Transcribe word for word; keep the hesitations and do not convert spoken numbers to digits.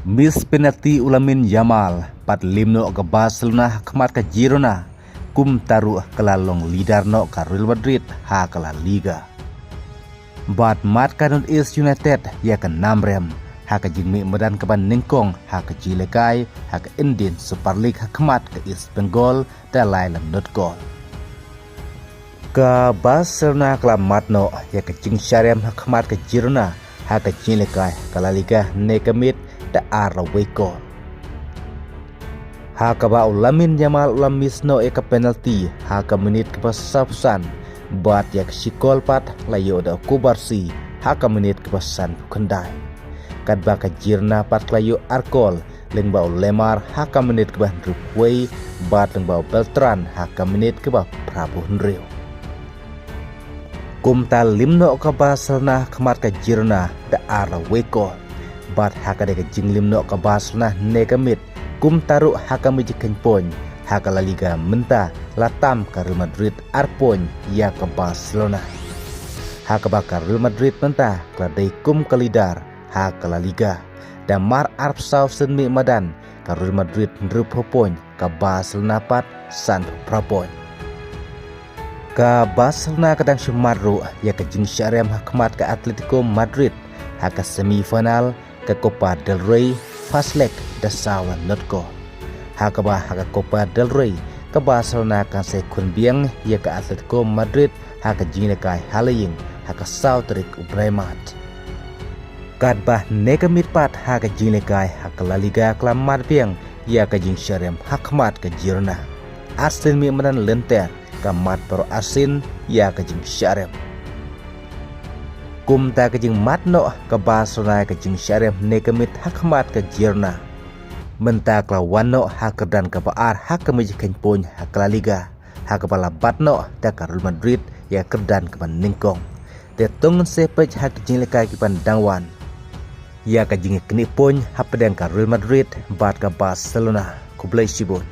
Miss penalty u Lamine Yamal, pat lim noh ka Barcelona ha khmat ka Girona, kumta ruh ka la long leader noh ka Real Madrid ha ka La Liga. Bad mad ka North East United ïa ka nam rem ha ka jingmih madan kaba nyngkong ha ka jingïalehkai ha ka Indian Super League ha khmat ka East Bengal da lai la not goal. Ka Barcelona ka la mad noh ïa ka jingshah rem ha khmat ka Girona ha ka jingïalehkai ka La Liga ne ka miet da ar la wei goal. Ha kaba u Lamine Yamal u la miss noh ïa ka penalty ha ka minit kaba sawphew san, bad ïa ka shi goal pat la ïoh da u Cubarsí ha ka minit kaba sanphew khyndai. Katba ka Girona pat ka la ïoh ar goal, lyngba u Lemar ha ka minit kaba hynriewphew wei, bad lyngba u Beltran ha ka minit kaba phraphew hynriew. Kumta lim noh ka Barcelona ha khmat ka Girona da ar la wei goal. Bad ha ka dei ka jinglim noh ka Barcelona ne ka miet, kumta ruh ha ka mijit khein point ha ka La Liga mynta la tam ka Real Madrid ar point ïa ka Barcelona. Ha kaba ka Real Madrid mynta ka la dei kum ka leader ha ka La Liga da mar arphew saw sien mih madan, ka Real Madrid hynriewphew point, ka Barcelona pat sanphew phra point. Ka Barcelona ka dang shu mad ruh ïa ka jingshah rem ha khmat ka Atletico Madrid ha ka semi final ka Copa del Rey first leg da saw la not goal. Ha kaba ha ka Copa del Rey ka Barcelona kan sa ïakhun biang ïa ka Atletico Madrid ha ka jingïalehkai ha la ïing ha ka saw tarik u bnai Mart. Katba ne ka miet pat ha ka jingïalehkai ha ka La Liga ka la mad biang ïa ka jingshah rem ha khmat ka Girona. Ar sien mih madan lynter ka mad baroh ar sien ïa ka jingshah rem. Kumta ka jingmad noh ka Barcelona ïa ka jingshah rem ne ka miet ha khmat ka Girona, mynta ka la wan noh ha ka kyrdan kaba ar ha ka mijit khein point ha ka La Liga, ha kaba la bat noh da ka Real Madrid ïa ka kyrdan kaba nyngkong. Te to ngin sa peit ha ka jingïalehkai kiban dang wan ïa ka jingïaknieh point hapdeng ka Real Madrid bad ka Barcelona. Khublei shibun.